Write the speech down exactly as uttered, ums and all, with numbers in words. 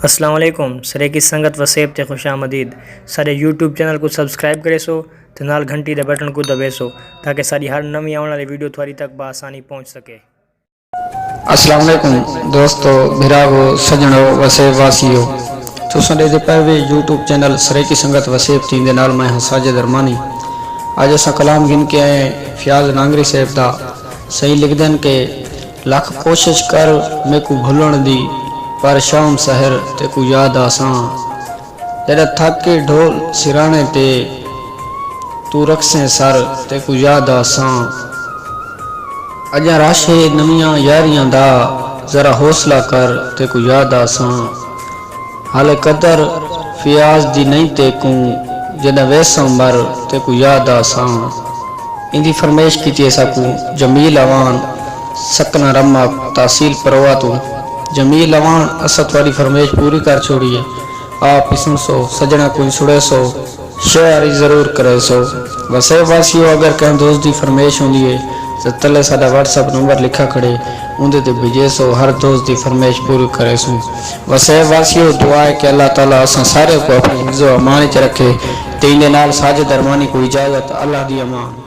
السلام علیکم، سرائیکی سنگت وسیب تے خوش آمدید۔ ساݙے یوٹیوب چینل کوں سبسکرائب کریسو تے نال گھنٹی دے بٹن کوں دبیسو، تاکہ ساݙی ہر نویں آوݨ والی ویڈیو تہاݙی تک بآسانی پہنچ سکے۔ السلام علیکم دوستو، بھراوو، سڄݨو، وسیب واسیو۔ تساں ݙیہدے پئے وے یوٹیوب چینل سرائیکی سنگت وسیب تیں، دے نال میں ہاں ساجد ارمانی۔ اڄ اساں کلام گھن کے آئے ہیں فیاض نانگری صاحب دا۔ سئیں لکھدن کہ لکھ کوشش کر میکوں بھلݨ دی، پر شام سحر تیکوں یاد آساں۔ جݙاں تھک کے ڈھول سراݨے تے، توں رکھسیں سر تیکوں یاد آساں۔ اڄاں رش ہے نویاں یاریاں دا، ذرا حوصلہ کر تیکوں یاد آساں۔ حالے قدر فیاض دی نئیں تیکوں، جݙاں ویساں مر تیکوں یاد آساں۔ ایندی فرمائش کیتی ہے ساکوں جمیل اعوان، سکنا رمک، تحصیل پروہ توں۔ جمیل اعوان، اساں تہاݙی فرمائش پوری کر چھوڑی ہے۔ آپ ہی سݨسو، سڄݨاں کوں سݨیسو، شیئر ہی ضرور کریسو۔ وسیب واسیو، اگر کہیں دوست دی فرمائش ہوندی ہے تاں تلے ساݙا واٹس ایپ نمبر لکھا کھڑے، اوندے تے بھیجیسو، ہر دوست دی فرمائش پوری کریسوں۔ وسیب واسیو، دعا ہے کہ اللہ تعالیٰ اساں سارے کوں اپݨے حفظ و امان اچ رکھے۔ تے ایندے نال ساجد ارمانی کوں اجازت، اللہ دی امان۔